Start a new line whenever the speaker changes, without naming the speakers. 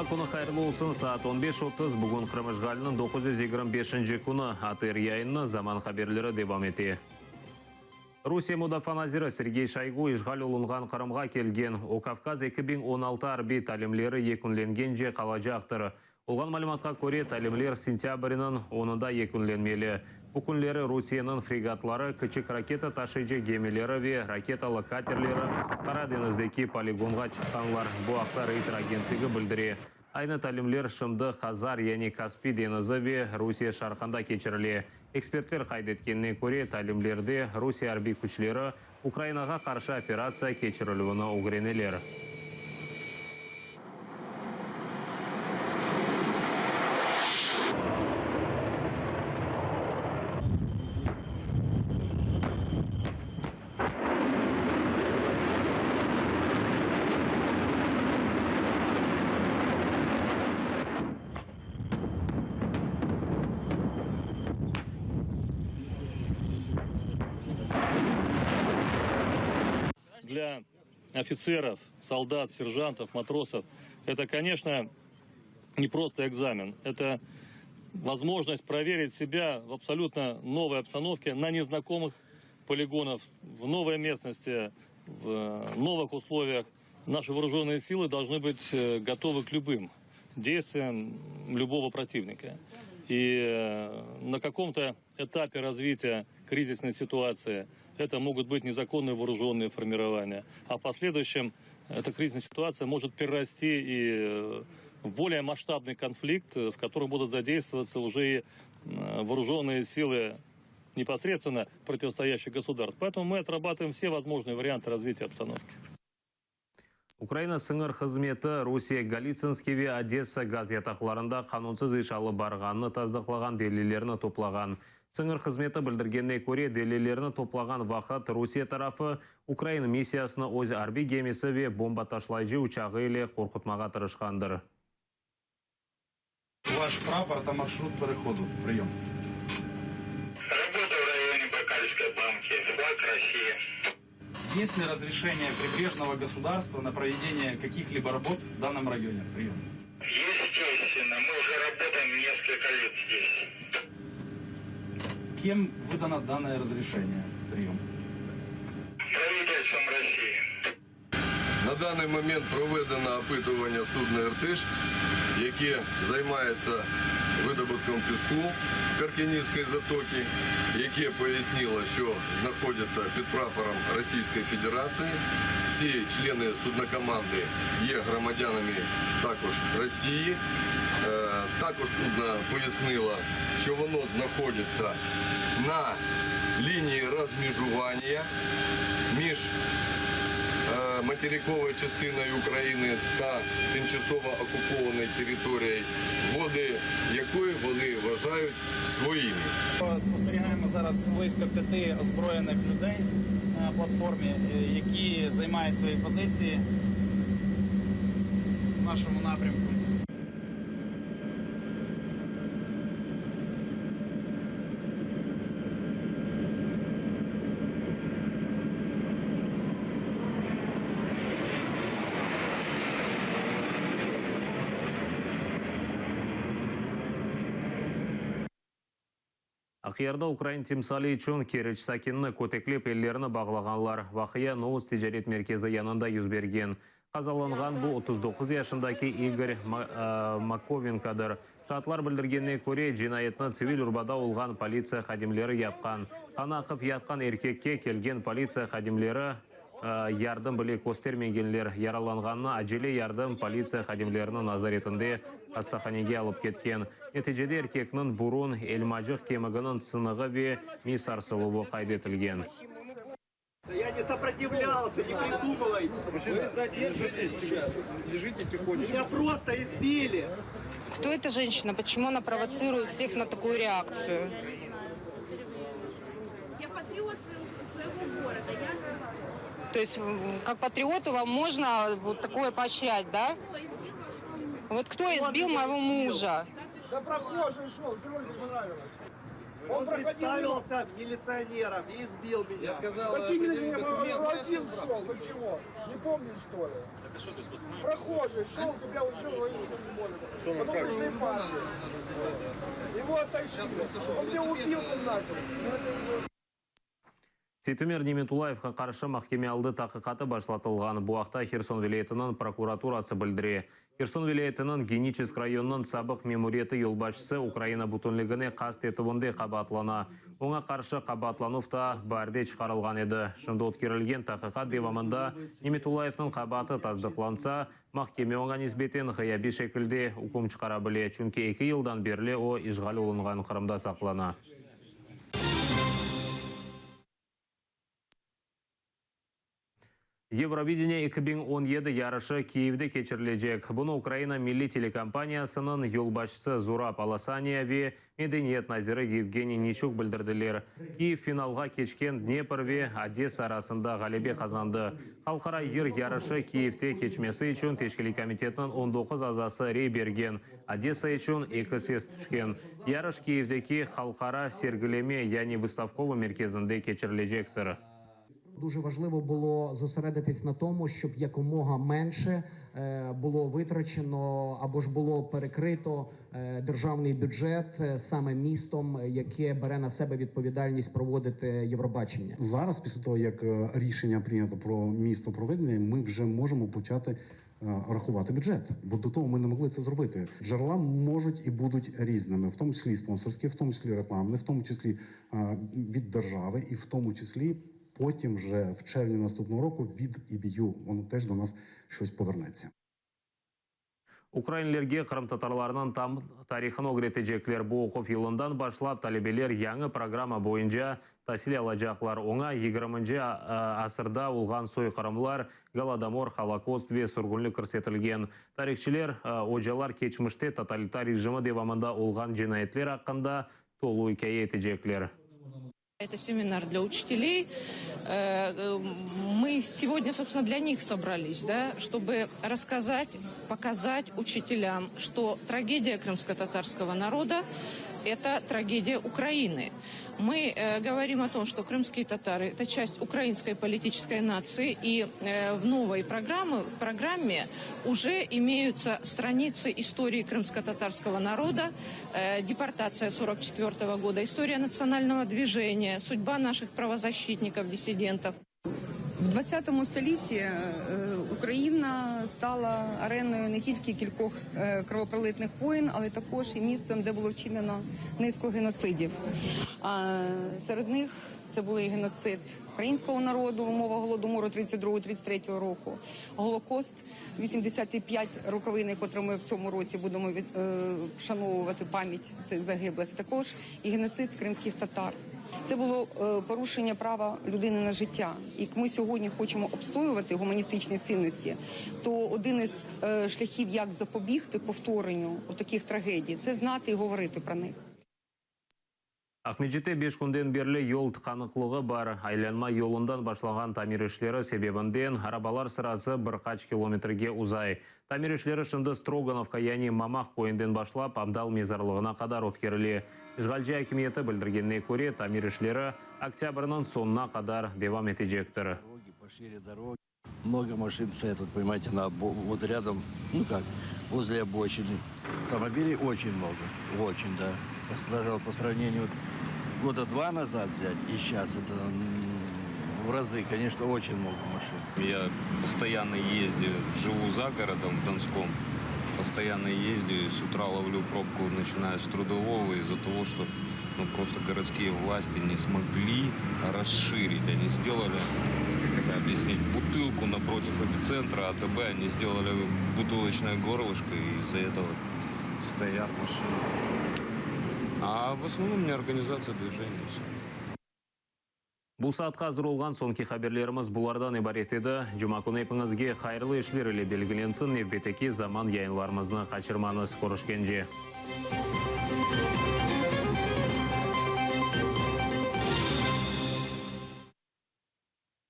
Cuma künü hayırlı olsun, saat 15:30, bugün Qırım işğaliniñ 925-nci künü, ATR yayını, Zaman haberleri devam ete. Rusiye Mudafaa naziri Sergey Şoygu işğal olunğan Qırımğa kelgen, o Kavkaz 2016 arbiy talimleri yekünlengence qalacaqtır. Olğan malümatqa köre, talimler sentâbrniñ onunda yekünlenmeli. Bu künleri Rusiyeniñ fregatları, kiçik raketa taşıyıcı gemileri ve raketalı katerleri Qara deñizdeki poligonğa çıqqanlar. Bu aqta Reyter agentligi bildire. Aynı talimler şimdi Hazar, yani Kaspiy deñizi ve Rusiye şarqında keçirile. Ekspertler qayd etkenine köre, talimlerde Rusiye arbiy küçleri Ukrainağa qarşı operatsiya keçirilüvini ögreneler.
Для офицеров, солдат, сержантов, матросов это, конечно, не просто экзамен. Это возможность проверить себя в абсолютно новой обстановке, на незнакомых полигонах, в новой местности, в новых условиях. Наши вооруженные силы должны быть э, готовы к любым действиям любого противника. И э, на каком-то этапе развития кризисной ситуации это могут быть незаконные вооруженные формирования. А в последующем эта кризисная ситуация может перерасти и э, в более масштабный конфликт, в котором будут задействоваться уже и вооруженные силы непосредственно противостоящих государств. Поэтому мы отрабатываем все возможные варианты развития обстановки.
Ukraina sıñır hızmeti Rusiye Golitsınskiy ve Odessa gaz yataqlarında qanunsız iş alıp barğanını tasdıqlağan delillerni toplağan. Sıñır hızmeti bildirgenine köre, delillerni toplağan vaqıt Rusiye tarafı ukrain missiyasını öz arbiy gemisi ve bomba taşlayıcı uçağı ile qorqutmağa tırışqandır.
Vaş prapor ta marşrut perehodu. Priyom.
Rabota v rayone Бакальской банки. Флаг России.
Есть ли разрешение прибрежного государства на проведение каких-либо работ в данном районе? Прием.
Естественно, мы уже работаем несколько лет здесь.
Кем выдано данное разрешение? Прием.
Правительством России.
На даний момент проведено опитування судна «Іртиш», яке займається видобутком піску Каркінівської затоки, яке пояснило, що знаходиться під прапором Російської Федерації. Всі члени суднокоманди є громадянами також Росії. Е, Також судно пояснило, що воно знаходиться на лінії розмежування між е, материковою частиною України та тимчасово окупованою територією, води якої вони вважають своїми.
Спостерігаємо зараз близько п'яти озброєних людей на платформі, е, які займають свої позиції в нашому напрямку.
Aqyarda ukrain timsali içün Keriç sakinini köteklep ellerini bağlağanlar. Vaqia Novus ticaret merkezi yanında yüz bergen. Qazalanğan bu 39 yaşındaki İgor Makovenkodır. Şaatlar bildirgenine köre, cinayetni tsivil urbada olğan politsiya hadimleri yapqan. Qanı aqıp yatqan erkekke kelgen politsiya hadimleri yardım bile köstermegenler. Yaralanğannı acele yardım politsiya hadimleriniñ nazaretinde hastahanege alıp ketken. Neticede erkekniñ burun, elmacıq kemiginiñ sınığı ve miy sarsıluvı qayd etilgen.
Я не сопротивлялся, не придумывайте.
Вы задержитесь сейчас. Лежите тихонечко.
Меня просто избили.
Кто эта женщина? Почему она провоцирует всех на такую реакцию?
Я патриот своего, своего города. Я
То есть, как патриоту вам можно вот такое поощрять, да? Вот кто избил моего мужа?
Да прохожий шел, все не понравилось.
Он представился милиционером и избил меня.
Я сказал, Каким милиционером? Он один шел, ты чего? Не помнишь, что ли? Прохожий шел, тебя убил. Потом пришли парни. Его оттащили. Он меня убил нахер.
Seytumer Nimetulayevge qarşı mahkeme aldı taqiqatı başlatılğan. Bu aqta Herson vilâyetiniñ prokuraturası bildire. Herson vilâyetiniñ Geniçesk rayonınıñ sabıq memuriyeti yolbaşçısı Ukraina bütünligine qast etüvinde qabaatlana. Oña qarşı qabaatlanuv da baarde çıqarılğan edi. Şimdi ötkerilgen taqiqat devamında Nimetulayevniñ qabaatı tasdıqlansa, mahkeme oña nisbeten ğıyabiy şekilde üküm çıqara bile, çünki eki yıldan berli o işğal olunğan Qırımda saqlana. Yevrovideniye 2017 yarışı Kiyevde keçirilecek. Bunı Ukraina milliy telekompaniyasınıñ yolbaşçısı Zurab Alasaniya ve medeniyet naziri Yevgeniy Niçuk bildirdiler. Kiyev finalğa keçken Dnepr ve Odessa arasında ğalebe qazandı. Halqara yır yarışı Kiyevde keçmesi içün teşkiliy komitetniñ on doquz azası rey bergen, Odessa içün eki ses tüşken. Yarış Kiyevdeki Halqara sergileme, yani vıstavkova merkezinde keçirilecektir.
Дуже важливо було зосередитись на тому, щоб якомога менше було витрачено або ж було перекрито державний бюджет саме містом, яке бере на себе відповідальність проводити Євробачення.
Зараз, після того як рішення прийнято про місто проведення, ми вже можемо почати рахувати бюджет, бо до того ми не могли це зробити. Джерела можуть і будуть різними, в тому числі спонсорські, в тому числі рекламні, в тому числі від держави, і в тому числі потім вже в червні наступного року від EBU, воно теж до нас щось повернеться.
Ukrainlerge qırımtatarlarnıñ tam tarihını ögretecekler. Bu oquv yılından başlap talebeler yañı programma boyunca tasil alacaqlar. Oña yigirminci asırda olğan soyqırımlar, Golodomor, Holokost ve sürgünlik kirsetilgen. Tarihçiler, ocalar keçmişte totalitar rejimi devamında olğan cinayetler aqqında tolu ikâye etecekler.
Это семинар для учителей. Мы сегодня, собственно, для них собрались, да, чтобы рассказать, показать учителям, что трагедия крымско-татарского народа – это трагедия Украины. Мы э, говорим о том, что крымские татары – это часть украинской политической нации, и э, в новой программе, программе уже имеются страницы истории крымско-татарского народа, э, депортация 1944 года, история национального движения, судьба наших правозащитников, диссидентов.
В 20 столітті е, Україна стала ареною не тільки кількох е, кровопролитних воєн, але також і місцем, де було вчинено низку геноцидів. Серед них це були і геноцид українського народу в умовах голодомору 32-33 року, Голокост 85 роковини, котру ми в цьому році будемо від, е, вшановувати пам'ять цих загиблих. Також і геноцид кримських татар. Це було е, порушення права людини на життя. І як ми сьогодні хочемо обстоювати гуманістичні цінності, то один із е, шляхів, як запобігти повторенню таких трагедій, це знати і говорити про них.
Aqmescitte beş künden berli yol tıqanıqlığı bar. Aylanma yolundan başlağan tamir işleri sebebinden arabalar sırası bir qaç kilometrge uzay. Tamir işleri şimdi Strogonovka, yani Mamaq köyünden başlap Abdal mezarlığına qadar ötkerile. İşğalci akimiyeti bildirgenine köre, tamir işleri oktâbrniñ soñuna qadar devam etecektir.
Много машин стоят, вот понимаете, на, вот рядом, ну как, возле обочины. Автомобилей очень много, очень, да. Даже по сравнению вот, года два назад взять и сейчас, это в разы, конечно, очень много машин.
Я постоянно ездю, живу за городом в Донском, постоянно ездю и с утра ловлю пробку, начиная с Трудового, из-за того, что ну, просто городские власти не смогли расширить. Они сделали, как это объяснить, бутылку напротив эпицентра АТБ, они сделали бутылочное горлышко, и из-за этого стоят машины. А в основном не организация движения. Все.
Bu saatqa azır olğan soñki haberlerimiz bulardan ibaret edi. Cuma künü epiñizge hayırlı işler ile belgilensin, nevbetteki zaman yayınlarımıznı qaçırmañız. Körüşkence.